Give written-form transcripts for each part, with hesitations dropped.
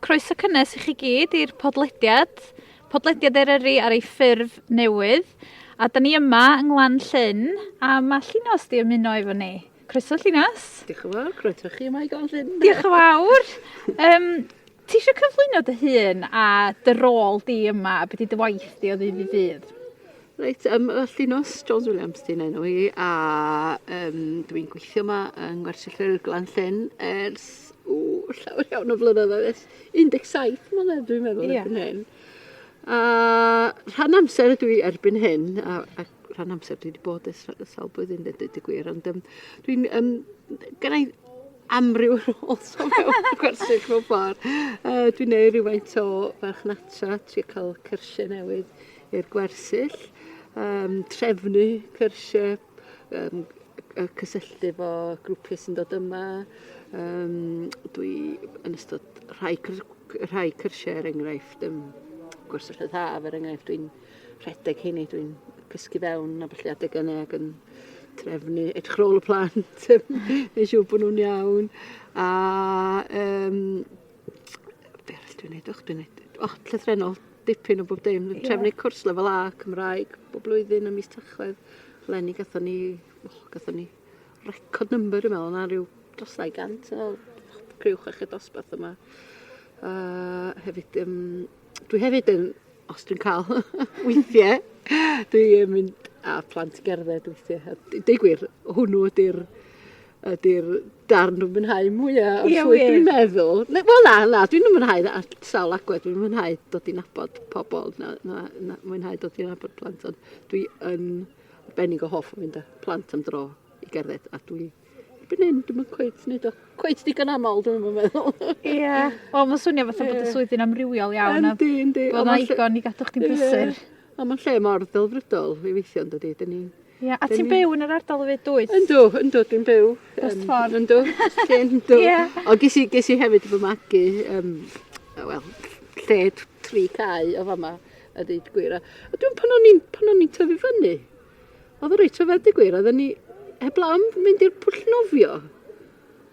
Croeso cynnes i chi gyd i'r podlediad, podlediad Eryri ar ei ffurf newydd. A da ni yma yng Nglan Llyn, a mae Llinos di ymuno efo ni. Croeso Llinos. Diolch yn fawr, croeso chi yma i Glan Llyn. Diolch yn fawr. Um, ti eisiau cyflwyno dy hun a dy rôl di yma, a beth di dy waith di o ddydd i ddydd? Reit, um, Llinos Jones Williams di'n enw i, a um, dwi'n gweithio yma yng Ngwersyll yr Glan Llyn ers o, llawer iawn o flynyddoedd, ers 17 mlynedd dwi'n meddwl yeah. erbyn hyn. A rhan amser ydw i erbyn hyn, a, a rhan amser dwi wedi bod ers sawl blwyddyn, dweud y gwir, ond um, dwi'n, um, gen i amryw roles o fewn y gwersyll mewn ffordd. Uh, dwi'n neud rhywfaint o farchnata, trio cael cyrsiau newydd i'r gwersyll, um, trefnu cyrsiau, um, cysylltu efo grwpiau sy'n dod yma. Um, dwi yn ystod rhai, rhai cyrsiau er enghraifft, um, gwersyll haf er enghraifft, dwi'n rhedeg heini, dwi'n cysgu fewn a felly adeg yna ac yn trefnu, edrych ar ôl y plant, neu siŵr bod nhw'n iawn. A um, be arall dwi'n neud? Och, dwi'n neud, och, llythrennol, dipyn o bob dim. Dwi'n trefnu cwrs lefel A Cymraeg bob blwyddyn ym mis Tachwedd. Leni gathon ni, oh, gathon ni record number dwi'n meddwl, yna rhyw dros 200 o criw chweched dosbarth yma. A hefyd, um, dwi hefyd yn, os dwi'n cael weithiau, dwi'n mynd â plant i gerdded weithiau. A deud gwir, hwnnw ydy'r ydy'r darn dwi'n mwynhau mwya o'r Ie, swydd dwi'n meddwl. Wel na, na, dwi'n mwynhau ar sawl agwedd, dwi'n mwynhau dod i nabod pobl, na, na, na, mwynhau dod i nabod plant, ond dwi yn arbennig o hoff o fynd â plant am dro i gerdded, a dwi erbyn hyn dwi'm yn cweit neud o cweit digon aml dwi'm yn meddwl. Ie. Wel mae'n swnio fatha bod y swydd yn amrywiol iawn. Yndi, yndi. Bod 'na igon i gadw chdi'n brysur. Ond mae'n lle mor ddelfrydol i weithio yn dydi? Dyn ni Ie, a ti'n byw yn yr ardal hefyd dwyt? Yndw, yndw, dwi'n byw. Dros ffordd. Yndw, lle yndw. Ie. Ond ges i, ges i hefyd fy magu, um, wel, lled tri cae o fama, a dweud gwir. A dwi'n pan o'n i'n pan o'n i'n tyfu fyny, oedd o reit rhyfedd dweud gwir, oedden ni heblaw am mynd i'r pwll nofio,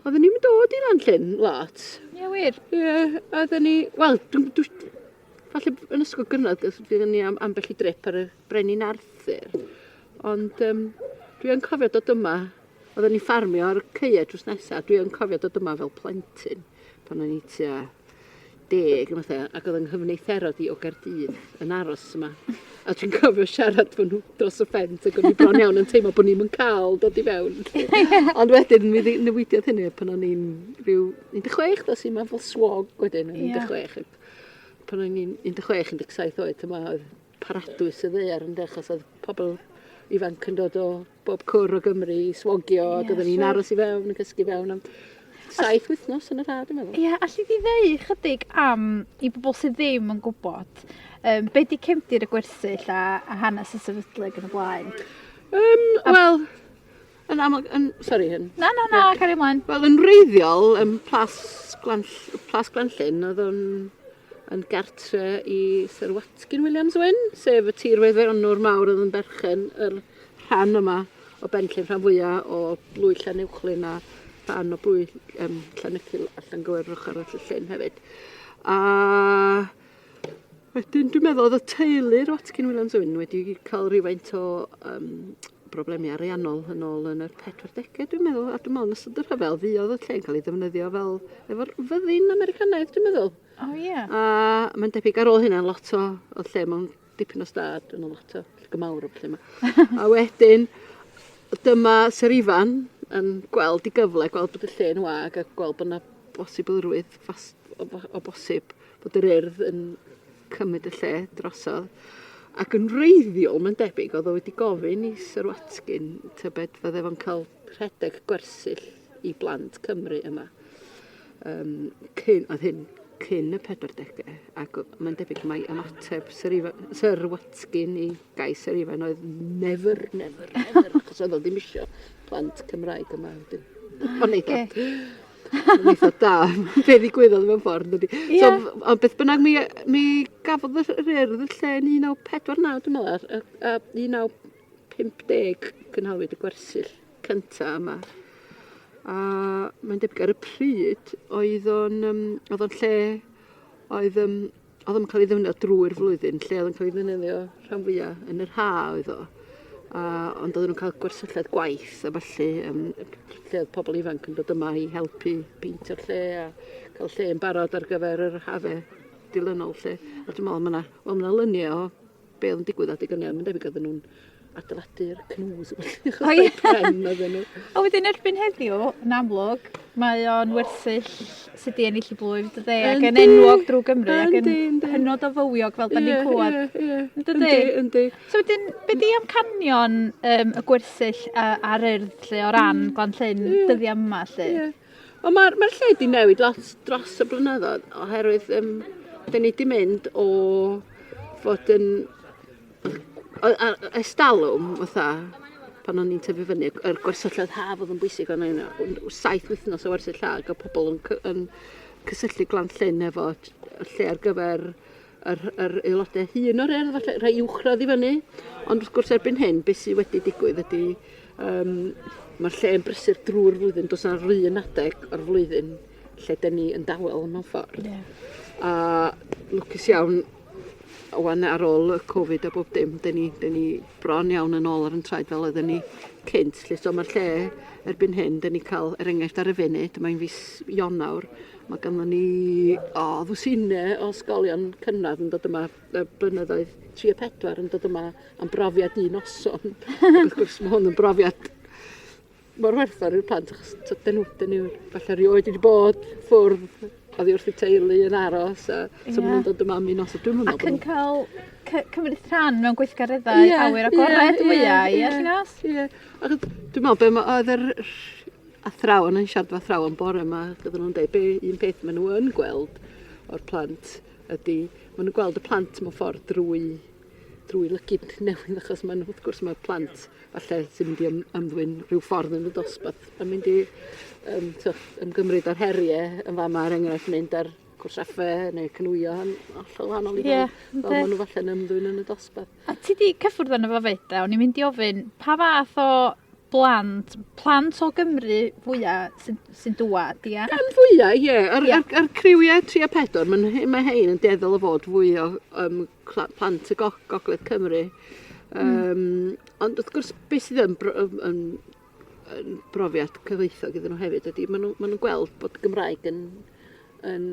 oedden ni'n dod i Lan Llyn lot. Ie, wir? Ie, oedden ni, wel, dwi'n, dwi, falle yn ysgol gynradd fuon ni am ambell i drip ar y Brenin Arthur. Ond um, dwi yn cofio dod yma, oedden ni'n ffarmio ar y caeau drws nesaf, dwi yn cofio dod yma fel plentyn pan o'n i tua deg neu fatha, ac oedd yng nghyfneitherod i o Gaerdydd yn aros yma. A dwi'n cofio siarad fo nhw dros y ffens ac o'n i bron iawn yn teimlo bod ni'm yn cael dod i fewn. Ond wedyn mi newidiodd hynny pan o'n i'n rhyw 16, dos i yma fel swog wedyn yn 16. Pan o'n i'n 16, 17 oed, yma oedd paradwys y ddaear ynde achos oedd pobl ifanc yn dod o bob cwr o Gymru i swogio ac oedden ni'n aros i fewn yn cysgu fewn am saith wythnos yn yr haf dwi'n meddwl. Ie, alli di ddeud chydig am i bobl sydd ddim yn gwybod um, be di cefndir y gwersyll a, a hanes y sefydlu ac yn y blaen? Um, Wel, yn amlwg, yn, sori hyn. Na, na, na, cario ymlaen. Wel, yn wreiddiol, ym Plas, Glan, Plas Glanllyn, oedd o'n yn gartre i Syr Watkin Williams Wyn, sef y tirfeddiannwr mawr oedd yn berchen yr rhan yma o Benllyn, rhan fwyaf o blwy Llanuwchllyn a rhan o blwy um, Llanycil a Llangywer ochr arall y llyn hefyd. A wedyn dwi'n meddwl oedd y teulu'r Watkin Williams Wyn wedi cael rhywfaint o um, broblemau ariannol yn ôl yn yr 40au dwi'n meddwl, a dwi'n meddwl yn ystod y rhyfel fuodd y lle'n cael ei ddefnyddio fel efo'r fyddin Americanaidd dwi'n meddwl. O oh, ie. Yeah. A mae'n debyg ar ôl hynna lot o oedd lle mewn dipyn o stad yn lot o llygad mawr o lle yma. a wedyn dyma Sir Ifan yn gweld i gyfle, gweld bod y lle'n wag a gweld bod yna bosibilrwydd fas, o, o bosib bod yr urdd yn cymryd y lle drosodd. Ac yn wreiddiol, mae'n debyg, oedd o wedi gofyn i Syr Watkin tybed fydde fo'n cael rhedeg gwersyll i blant Cymru yma. Um, cyn, oedd hyn cyn y 40au, ac mae'n debyg mai ymateb Syr, Ifa, Syr Watkin i gais Syr Ifan oedd never, never, never, achos oedd o ddim isio plant Cymraeg yma. Ond eitha, Mae'n eitha da be ddigwyddodd mewn ffordd dydi? Yeah. So, ond beth bynnag mi, mi gafodd yr Urdd y lle yn 1949 dwi'n meddwl, a, a 1950 cynhaliwyd y gwersyll cynta yma. A mae'n debyg ar y pryd oedd o'n um, oedd o'n lle Oedd um, oedd o'n cael ei ddefnyddio drwy'r flwyddyn, lle oedd yn cael ei ddefnyddio rhan fwyaf yn yr ha oedd o. A, ond oedden nhw'n cael gwersylloedd gwaith a ballu, um, lle oedd pobl ifanc yn dod yma i helpu peintio'r lle a cael lle yn barod ar gyfer yr hafe dilynol lle. A dwi'n meddwl mae yna, wel, ma luniau o be oedd yn digwydd adeg yna, mae'n debyg oedden nhw'n adeiladu'r cnws a ballu, achos O, ie. pren oedden nhw. A wedyn erbyn heddiw, yn amlwg, mae o'n wersyll sydd wedi ennill i blwyf, dydy, ac yn Yndi. enwog drwy Gymru, ac yn Yndi, yndi. hynod o fywiog fel da ni'n Ie, clywed. Ie, ie. Yndydi? Yndi, yndi. So wedyn, be di amcanion um, y gwersyll a'r urdd lle o ran Glan Llyn Ie. dyddiau yma lle? Ie. Ond mae'r ma lle 'di newid lot dros y blynyddoedd oherwydd um, dyn ni 'di mynd o fod yn estalwm fatha pan o'n i'n tyfu fyny, yr gwersylloedd haf oedd yn bwysig, o'n i'n 7 wythnos o wersyll haf ac oedd pobl yn, yn cysylltu Glan Llyn efo lle ar gyfer yr, yr aelodau hŷn o'r urdd, falle rhai uwchradd i fyny. Ond wrth gwrs erbyn hyn, beth sydd wedi digwydd ydy um, mae'r lle yn brysur drwy'r flwyddyn, does 'na 'run adeg o'r flwyddyn lle 'dyn ni yn dawel mewn ffordd. Yeah. A lwcus iawn wan ar ôl y Covid a bob dim, 'dyn ni, 'dyn ni bron iawn yn ôl ar yn traed fel oedden ni cynt. Lle, so mae'r lle erbyn hyn, 'dyn ni cael, er enghraifft ar y funud, mae'n fis Ionawr, mae ganddo ni o, ddwsinau o ysgolion cynradd yn dod yma, y blynyddoedd 3 a 4 yn dod yma am brofiad un noson. Ac wrth gwrs mae hwn yn brofiad mor werthfawr i'r plant achos t'od 'dyn nhw 'dyn nhw falle rioed wedi bod ffwrdd oddi wrth eu teulu yn aros a so ma' nhw'n dod yma am un noson. Dwi'm yn Ac meddwl yn cael cymryd rhan mewn gweithgareddau Ie, awyr agored ie, fwya, ie, ie, Llinos? Ie. Achos dwi'n meddwl be' ma' oedd yr athrawon yn siarad efo athrawon bore 'ma ac oedden nhw'n deud be' un peth ma' nhw yn gweld o'r plant ydy ma' nhw'n gweld y plant mewn ffordd drwy drwy lygid newydd achos ma'n wrth gwrs mae'r plant falle sy'n mynd i ym, ymddwyn rhyw ffordd yn y dosbarth yn mynd i um, t'o', ymgymryd â'r heriau yn fama er enghraifft mynd ar cwrs affe neu canŵio yn hollol wahanol i Ie, fel, fel maen nhw falle'n ymddwyn yn y dosbarth. A ti 'di cyffwrdd arno fo 'fyd de, o'n i'n mynd i ofyn, pa fath o blant, plant o Gymru fwya sy'n sy dŵad, ia? Gan fwya, ie. Yr, Ie. yr, yr criwiau 3 a 4, mae ma hein yn dueddol o fod fwy o um, plant y Gogledd Cymru. Um, Ond wrth gwrs, beth sydd yn, yn, yn, yn brofiad cyfoethog iddyn nhw hefyd ydy, maen nhw'n ma nhw gweld bod Gymraeg yn, yn,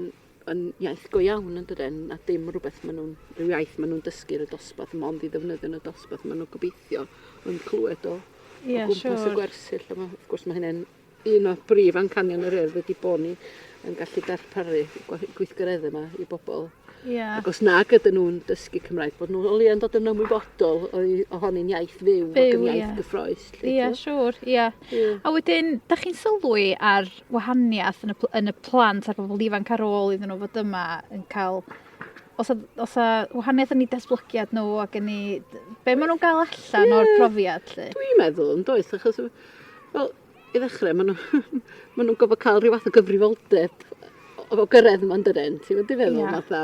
yn iaith go iawn yn dydyn, a dim rhywbeth maen nhw'n, rhyw iaith maen nhw'n dysgu yn y dosbarth, mond i ddefnyddio yn y dosbarth, maen nhw'n gobeithio yn clywed o, Ie, o gwmpas y siŵr. gwersyll. A ma, wrth gwrs mae hynny'n un o brif amcanion yr Urdd ydy bod ni yn gallu darparu gweithgareddau yma i bobl. Ie. Ac os nag ydyn nhw'n dysgu Cymraeg, bod nhw o leia yn dod yn ymwybodol ohoni'n iaith fyw, Fyw, ac yn iaith ie. gyffrous. lly, Ie, t'mo'? siŵr, ie. Ie. A wedyn, da chi'n sylwi ar wahaniaeth yn y, yn y plant a'r bobl ifanc ar ôl iddyn nhw fod yma yn cael... Os a, os a wahaniaeth yn eu datblygiad nhw ac yn eu... Be maen nhw'n gael allan o'r Ie. profiad, lle? Dwi'n meddwl yn does, achos, wel, i ddechrau, maen nhw, maen nhw'n gofod cael rhyw fath o gyfrifoldeb o gyrraedd yma'n dydyn. Ti'n mynd i feddwl, Ie. fatha,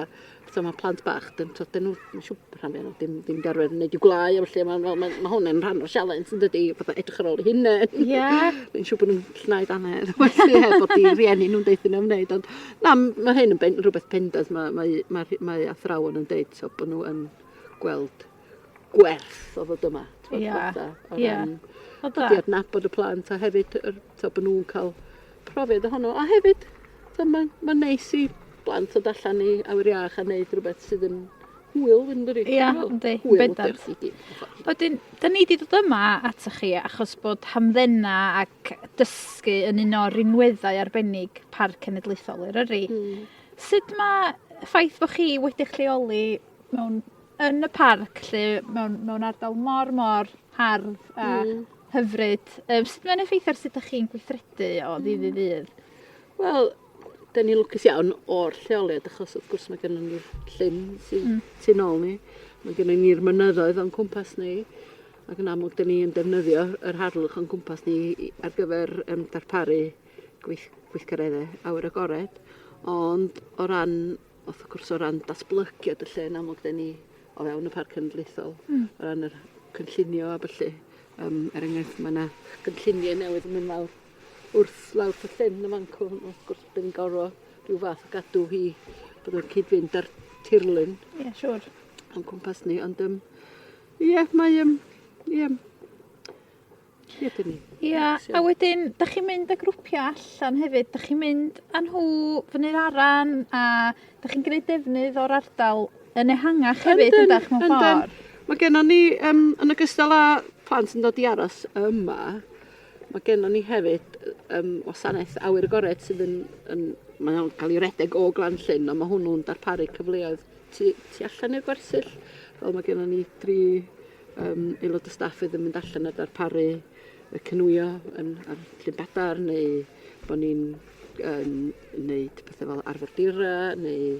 so mae plant bach, dyn, so, dyn nhw, mae'n siŵr rhan fwyaf nhw, dim, ddim di arfer wneud i'w gwlau, a felly mae, ma, ma hwn yn rhan o'r sialens yn dydi, fatha edrych ar ôl eu hunain. Ie. Mae'n siŵr bod nhw'n llnau dannedd, felly heb bod i rieni nhw'n deutha nhw am wneud, ond na, mae hyn yn ben, rhywbeth pendant, mae, mae, mae, mae athrawon yn deud so, bod nhw yn gweld gwerth o ddod yma. T'mod, Ie, fatha, o ie. ran O dod da. i adnabod y plant a hefyd yr, t'o' bod nhw'n cael profiad ohono. A hefyd, t'o' mae'n ma neis i blant ddod allan i awyr iach a neud rhywbeth sydd yn hwyl yn dydi? Ie, Wel, yndi, Hwyl bendant. ydi'r i gyd, mewn ffordd. Wedyn, da ni wedi dod yma atoch chi achos bod hamddena ac dysgu yn un o'r rinweddau arbennig Parc Cenedlaethol Eryri. Sut mae y ffaith bod chi wedi'ch lleoli mewn yn y parc lle mewn, mewn ardal mor mor hardd a hyfryd, sut mae'n effeithio ar sut ydych chi'n gweithredu o ddydd i ddydd? Wel, da ni lwcus iawn o'r lleoliad achos wrth gwrs mae gennym ni'r llyn sy'n tu nôl ni. Mae gennym ni'r mynyddoedd o'n cwmpas ni ac yn amlwg da ni yn defnyddio yr harddwch o'n cwmpas ni ar gyfer darparu gweithgareddau awyr agored. Ond o ran, wrth gwrs o ran datblygiad y lle yn amlwg da ni o fewn y Parc Cenedlaethol, o ran yr cynllunio a ballu. Er enghraifft mae yna gynlluniau newydd yn mynd lawr wrth lawr y llyn y fancw, wrth gwrs dyn ni'n gorfod rhyw fath o gadw hi Bod o'n cyd-fynd â'r tirlun. Ie, yeah, siwr. O'n cwmpas ni, ond um, ie, yeah, mae, um, ie, yeah. Ie, dyn ni. Ie, a wedyn, da chi'n mynd â grwpiau allan hefyd, da chi'n mynd â nhw fyny'r aran, a da chi'n gwneud defnydd o'r ardal yn ehangach hefyd, ydych, mewn ffordd? Mae gennon ni, um, yn ogystal â plant yn dod i aros yma, mae gennon ni hefyd um, wasanaeth awyr agored sydd yn, yn mae o'n cael ei redeg o Glan Llyn, ond mae hwnnw'n darparu cyfleoedd tu, tu allan i'r gwersyll. Fel mae gennon ni dri um, aelod o staff fydd yn mynd allan a darparu y cynwyo yn, ar Llyn Badar neu bod ni'n um, wneud pethau fel arfordira neu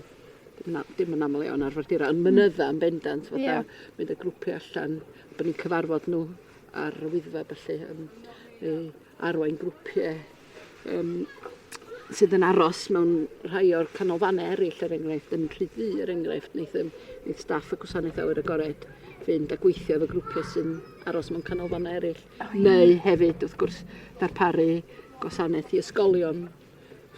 dim, dim yn aml iawn arfordira, ond mynydda yn bendant, fatha yeah. mynd â grwpiau allan, bod ni'n cyfarfod nhw ar y wyddfa felly, um, neu arwain grwpiau um, sydd yn aros mewn rhai o'r canolfannau eraill, er enghraifft, yn Rhyd Ddu, er enghraifft, wneith, um, wneith staff y gwasanaeth awyr agored fynd a gweithio efo grwpiau sy'n aros mewn canolfannau eraill. Oh, yeah. Neu hefyd, wrth gwrs, darparu gwasanaeth i ysgolion,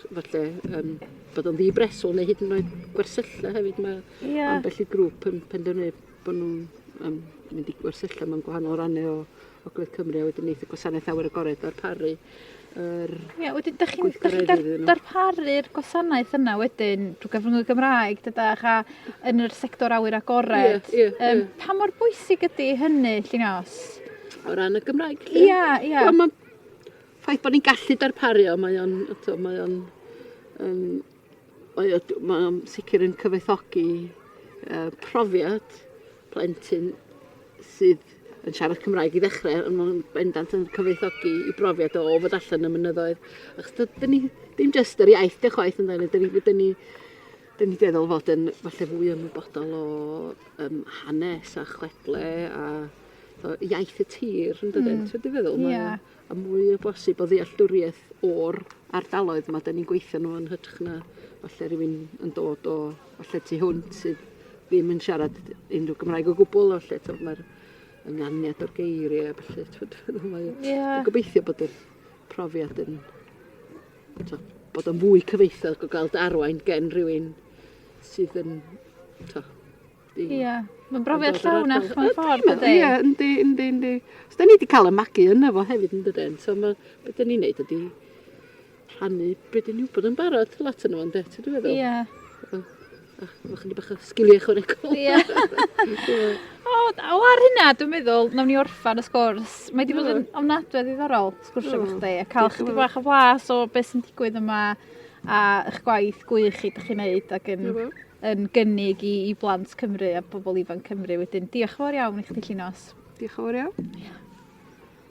falle um, bod o'n ddi-breswyl neu hyd yn oed gwersylla hefyd. Mae yeah. ambell i grŵp yn penderfynu bod nhw'n um, mynd i gwersylla mewn gwahanol rannau o Ogledd Cymru a wedyn neith y gwasanaeth awyr agored ddarparu yr Ie, wedyn dych chi'n dych chi'n dar, darparu'r gwasanaeth yna wedyn drwy gyfrwng y Gymraeg dydach a yn yr sector awyr agored. Ie, ie, um, Pa mor bwysig ydy hynny, Llinos? O ran y Gymraeg? Ie, ie. Wel, mae ffaith bod ni'n gallu darparu o, mae o'n, eto, mae o'n, um, mae o, mae o'n sicr yn cyfoethogi uh, profiad plentyn sydd yn siarad Cymraeg i ddechrau, ond mae'n bendant yn cyfoethogi i brofiad o fod allan y mynyddoedd. Achos dyn ni, dim jyst yr iaith dy chwaith yn dyn ni, dyn ni, dyn ni dueddol fod yn falle fwy ymwybodol o um, hanes a chwedle a so, iaith y tir yn dydyn, mm. ti'n feddwl? Yeah. A mwy o bosib o ddealltwriaeth o'r ardaloedd yma, dyn ni'n gweithio nhw yn hytrach na falle rhywun yn dod o falle tu hwnt sydd ddim yn siarad unrhyw Gymraeg o gwbl, felly t'od mae'r ynganiad o'r geiriau a ballu, t'od mae yeah. gobeithio bod yr profiad yn t'od, bod o'n fwy cyfoethog o gael dy arwain gen rhywun sydd yn t'o, Ie. Yeah. Mae'n brofiad llawnach mewn ffordd, dydy? Ie, yndi, yndi, yndi. So, da ni wedi cael y magu yna fo hefyd, yn dydyn. So, ma, beth da ni'n neud ydy rhannu be dyn ni'n wybod yn barod, lot yn o'n de, ti'n feddwl? Ie. A chydig bach o sgiliau ychwanegol. Ie. O, o, ar hynna, dwi'n meddwl, nawn ni orffan y sgwrs. Mae wedi bod yn ofnadwy o ddiddorol sgwrsio efo chdi a cael chydig bach o flas o beth sy'n digwydd yma a eich gwaith gwych chi ydych chi'n neud ac yn, yn gynnig i, i blant Cymru a bobl ifanc Cymru wedyn. Diolch yn fawr iawn i chdi Llinos. Diolch yn fawr iawn.